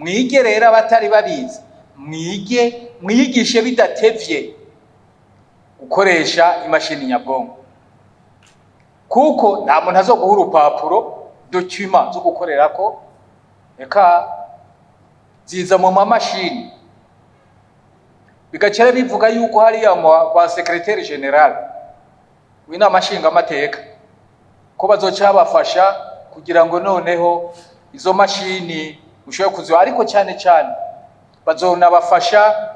Mwige rero abatari babizi, mwige mwiyigishe bidatevye gukoresha imashini nyabwonko, kuko nta muntu azoguha urupapuro, document zo gukorerako, eka ziza mu mamashini. Bigaca bivuga yuko hariya kwa secrétaire général w'inama nshingamateka ko bazoca babafasha kugira ngo noneho izo mashini mushobore kuziba, ariko cyane cyane bazonabafasha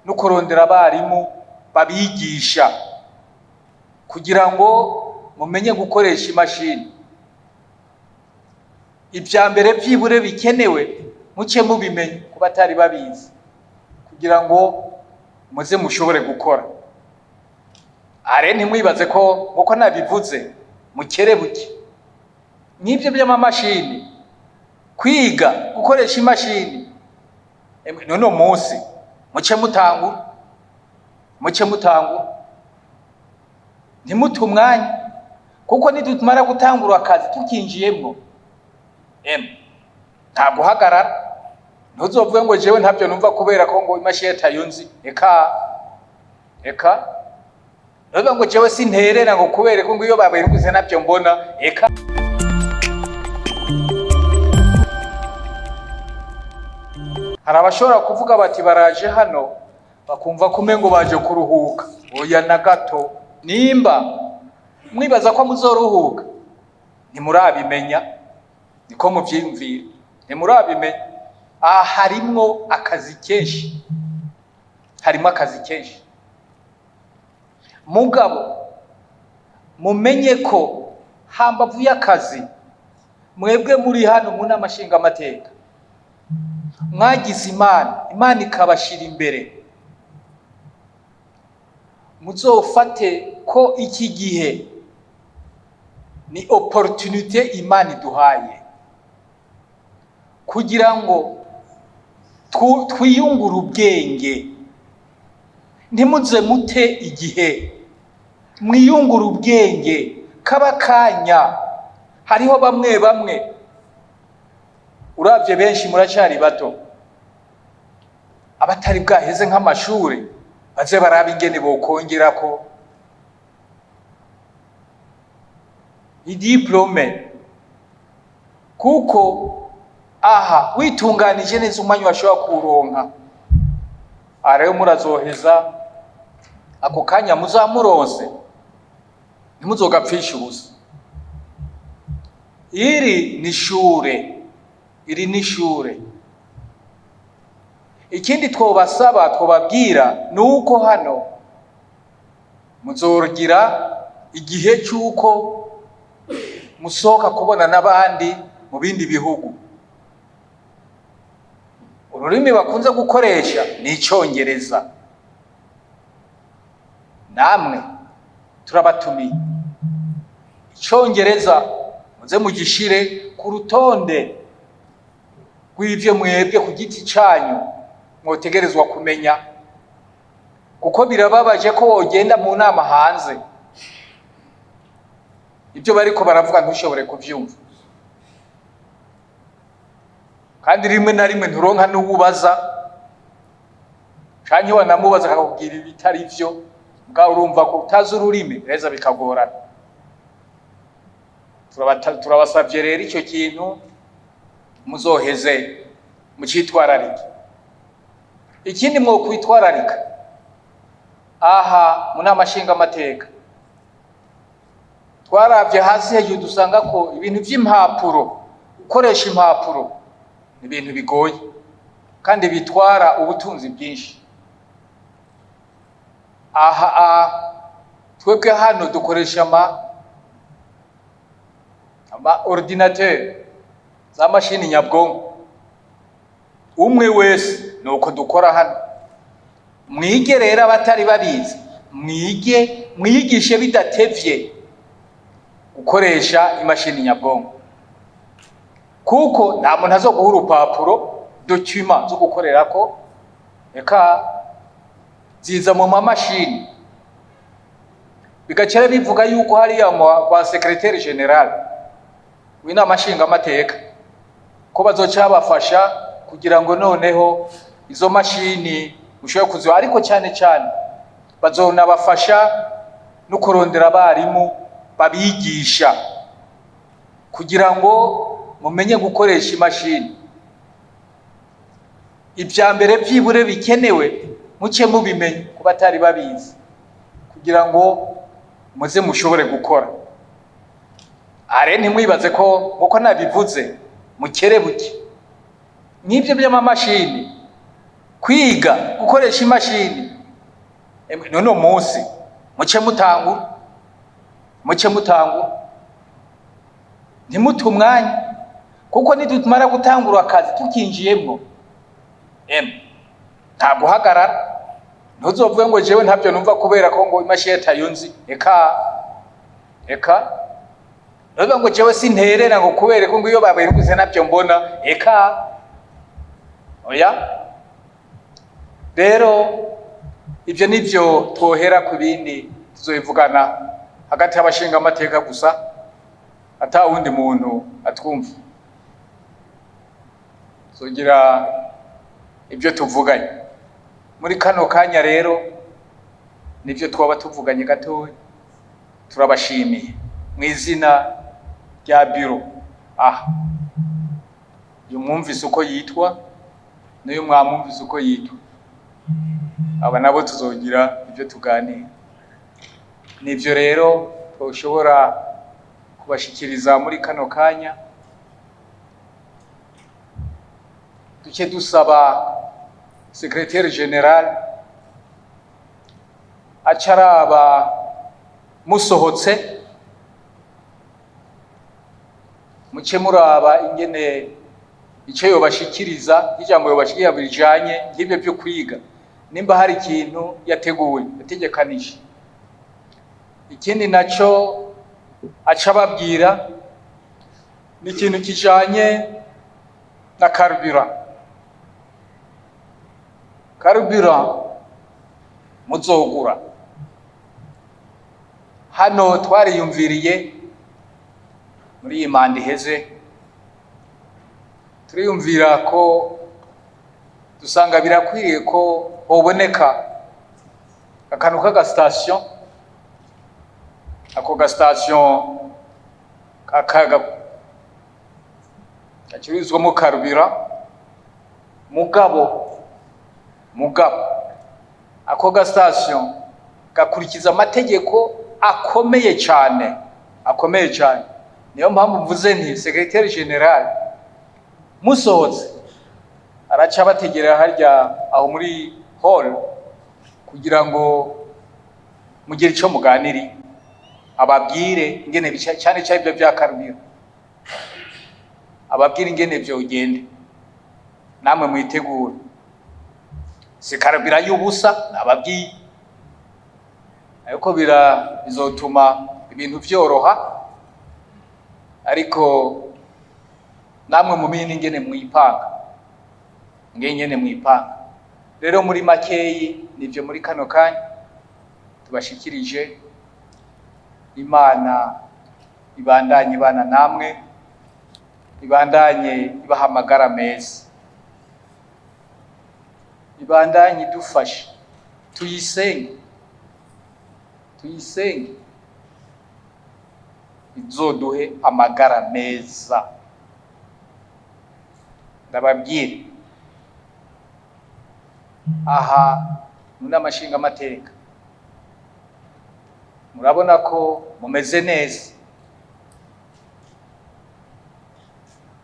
no kurondera abarimu babigisha kugira ngo mumenye gukoresha imashini. Ibya mbere byibure bikenewe muce mubimenye ku batari babizi, kugira ngo muze mushobore gukora. Are ntimwibaze ko nkuko nabivuze mukerebuke nk'ibyo by'amamashini, kwiga gukoresha imashini. None munsi muce mutangura, muce mutangura, ntimute umwanya, kuko nitumara gutangura akazi tukinjiyemwo, emwe, nta guhagarara. Ntuzovuge ngo jewe ntabyo numva kubera ko ngo imashini atayo nzi. Eka eka, ntuvuge ngo jewe sinterera ngo kubera ko ngo iyo babivuze ntabyo mbona. Eka. Hari abashobora kuvuga bati baraje hano bakumva ko umengo baje kuruhuka. Oya, na gato. Nimba mwibaza ko muzoruhuka, ntimurabimenya, niko muvyiyumvira, ntimurabimenya. Aha harimwo akazi kenshi, harimo akazi kenshi. Mugabo mumenye ko hambavu y'akazi, mwebwe muri hano mu nama nshingamateka mwagize Imana, Imana ikabashira imbere. Muzofate ko iki gihe ni opportunité Imana iduhaye kugira ngo twiyungure ubwenge. Ntimuze mute igihe, mwiyungure ubwenge kaba kanya. Hariho bamwe bamwe uravye benshi muracari bato, abatari bwaheze nk'amashure baze barabe ingene bokongerako idiplome, kuko aha witunganije neza umwanya washobora kuwuronka. Aha rero murazoheza ako kanya muzamuronse, ntimuzogapfishe ubusa. Iri ni ishure, iri ni ishure. Ikindi twobasaba, twobabwira, ni uko hano muzogira igihe c'uko musohoka kubona n'abandi mu bindi bihugu. Ururimi bakunze gukoresha ni Icongereza. Namwe turabatumiye, Icongereza muze mugishire ku rutonde rw'ivyo mwebwe ku giti canyu mwotegerezwa kumenya, kuko birababaje ko wogenda mu nama hanze, ibyo bariko baravuga ntushobore kuvyumva, kandi rimwe na rimwe nturonka n'uwubaza, canke wanamubaza akakubwira ibitari vyo. Bwa urumva ko utazi ururimi reza bikagorana. Turabasavye rero ico kintu muzoheze mucitwararike. Ikindi mwokwitwararika aha mu nama nshingamateka, twaravye hasi hejuru dusanga ko ibintu vy'impapuro, gukoresha impapuro ni ibintu bigoye kandi bitwara ubutunzi bwinshi. Aha twebwe hano dukoresha ama ordinateur, za mashini nyabwonko. Umwe wese nuko dukora hano. Mwige rero abatari babizi, mwige mwiyigishe bidatevye gukoresha imashini nyabwonko, kuko nta muntu azoguha urupapuro, document zo gukorerako, eka ziza mu mamashini. Bigaca bivuga yuko hariya kwa secrétaire général w'inama nshingamateka ko bazoca babafasha. Kugira ngo noneho izo mashini mushobore kuziba, ariko cyane cyane bazonabafasha no kurondera abarimu babigisha kugira ngo mumenye gukoresha imashini. Ibya mbere byibure bikenewe muce mubimenye ku batari babizi, kugira ngo muze mushobore gukora. Are ntimwibaze ko nkuko nabivuze mukerebuke nk'ibyo by'amamashini, kwiga gukoresha imashini. None munsi muce mutangura, muce mutangura, ntimute umwanya, kuko nitumara gutangura akazi tukinjiyemwo, nta guhagarara. Ntuzovuge ngo jewe ntabyo numva kubera ko ngo imashini atayo nzi. Eka eka, ntuzovuge ngo jewe sinterera ngo kubera ko ngo iyo babivuze ntabyo mbona. Eka oya. Rero ibyo nibyo twohera ku bindi tuzobivugana hagati y'abashinga amateka gusa, ata wundi muntu atwumva. Tuzogira ibyo tuvuganye muri kano kanya. Rero nibyo twaba tuvuganye gatoya. Turabashimiye mu izina rya biro. Aha uyu mwumvise uko yitwa, n'uyu mwamwumvise uko yitwa. Aba nabo tuzogira ibyo tuganira. Nibyo rero twoshobora kubashikiriza muri kano kanya. Duce dusaba secrétaire général acaraba musohotse, muce muraba ingene icyo yobashikiriza, ijambo yobashikiriza bijanye nk'ibyo byo kwiga, nimba hari ikintu yateguye, yategekanije. Ikindi naco aca ababwira ni ikintu kijanye na carburant. Carburant muzogura, hano twariyumviriye muri iyi manda iheze, turiyumvira ko dusanga birakwiriye ko hoboneka akantu k'agasitasiyo. Ako gasitasiyo gacururizwamo carburant. Mugabo ako gasitasiyo gakurikiza amategeko akomeye cyane, akomeye cyane. Niyo mpamvu mvuze nti secrétaire général musohotse araca bategerera harya aho muri hall kugira ngo mugire ico muganiri, ababwire ingene cyane cyane ibyo bya carburant, ababwire ingene vyogenda, namwe mwitegure. Si carburant y'ubusa nababwiye, ariko bizotuma ibintu vyoroha, ariko namwe mumenye n'ingene mwipanga, ngene mwipanga. Rero muri makeyi nivyo muri kano kanya tubashikirije. Imana ibandanye ibana namwe, ibandanye ibaha amagara meza, ibandanye idufashe. Tuyisenge, tuyisenge izoduhe amagara meza. Ndababwire aha mu nama nshingamateka, murabona ko mumeze neza,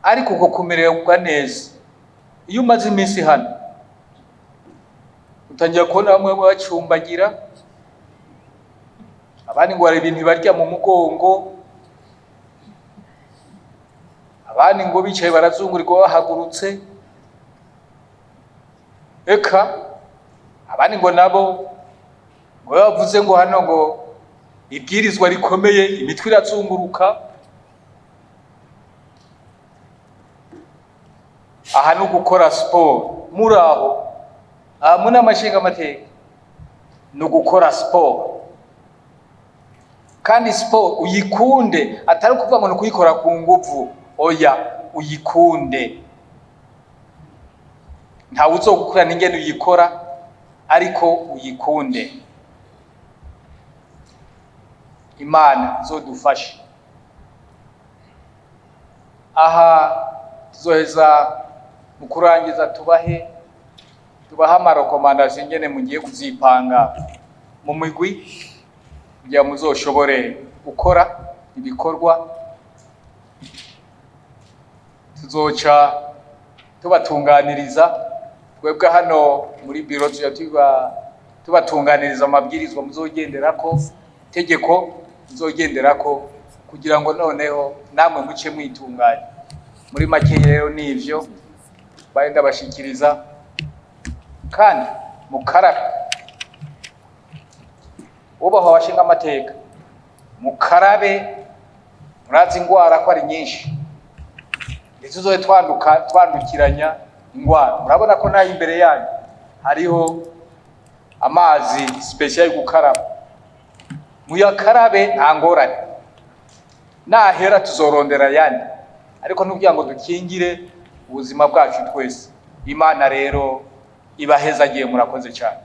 ariko uko kumererwa neza, iyo umaze iminsi hano utangira kubona bamwe bacumbagira, abandi ngo hari ibintu barya mu mugongo, abandi ngo bicaye barazungurirwa bahagurutse, eka abandi ngo nabo ngo bavuze ngo hano ngo ibwirizwa rikomeye, imitwe irazunguruka. Aha ni ugukora siporo muri aho. Aha mu nama nshingamateka ni ugukora siporo, kandi siporo uyikunde, atari ukuvuga ngo ni ukuyikora ku nguvu. Oya, uyikunde. Ntawe uzogukurana ingene uyikora, ariko uyikunde. Imana izodufashe. Aha tuzoheza mu kurangiza tubahe ama recommandations ingene mugiye kuzipanga mu migwi kugira muzoshobore gukora ibikorwa. Tuzoca tubatunganiriza twebwe hano muri biro, tuja tubatunganiriza amabwirizwa muzogenderako, tegeko muzogenderako, kugira ngo noneho namwe muce mwitunganya. Muri make rero nivyo bari ndabashikiriza, kandi mukarabe ubahwa abashinga amateka, mukarabe. Murazi ingwara ko ari nyinshi, ntituzobe twandukiranya ingwara. Murabona ko nayo imbere yanyu hariho amazi spécial yo gukaraba. Muyakarabe, nta ngorane. Nahera tuzorondera yandi, ariko nukugira ngo dukingire ubuzima bwacu twese. Imana rero ibahezagiye. Murakoze cyane.